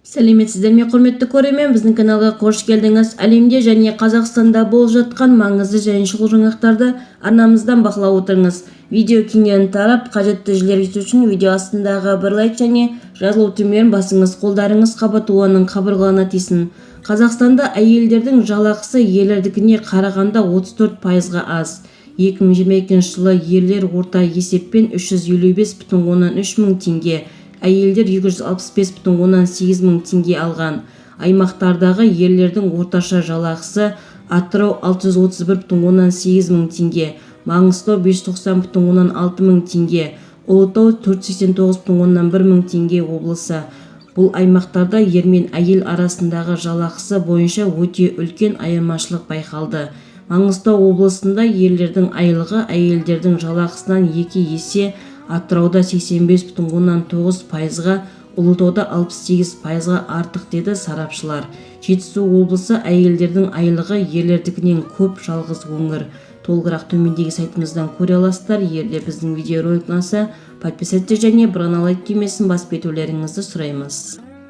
Сәлеметсіздер ме, құрметті көрермен! Біздің каналға қош келдіңіз! Әлемде және Қазақстанда болып жатқан маңызды және шұғыл жаңалықтарды арнамыздан бақылап отырыңыз. Видео кеңінен тарап, қажетті жерлерге жету үшін видео астындағы бір лайк және жазылу түймелерін басыңыз. Қолдарыңыз қабат оның қабырғаларына тисін. Қазақстанда әйелдердің жалақысы ерлердікіне қарағанда 34%-ға аз. 2022 жылы ерлер орта есеппен 355,3 мың теңге, әйелдер 265,8 мың теңге алған. Аймақтардағы ерлердің орташа жалақысы: Атырау 631,8 мың теңге, Маңғыстау 590,6 мың теңге, Ұлытау 489,1 мың теңге облысы. Бұл аймақтарда ер мен әйел арасындағы жалақысы бойынша өте үлкен айырмашылық байқалды. Маңғыстау облысында ерлердің айлығы әйелдердің жалақысынан 2 есе, Атырауда 85,9%-ға, Ұлытауда 68%-ға артық, деді сарапшылар. Жетісу облысы әйелдердің айлығы ерлердікінен көп жалғыз өңір. Толығырақ төмендегі сайтымыздан көре аласыздар. Егер де біздің видеоролик ұнаса, подписаться және бір ғана лайк түймесін басып кетулеріңізді сұраймыз.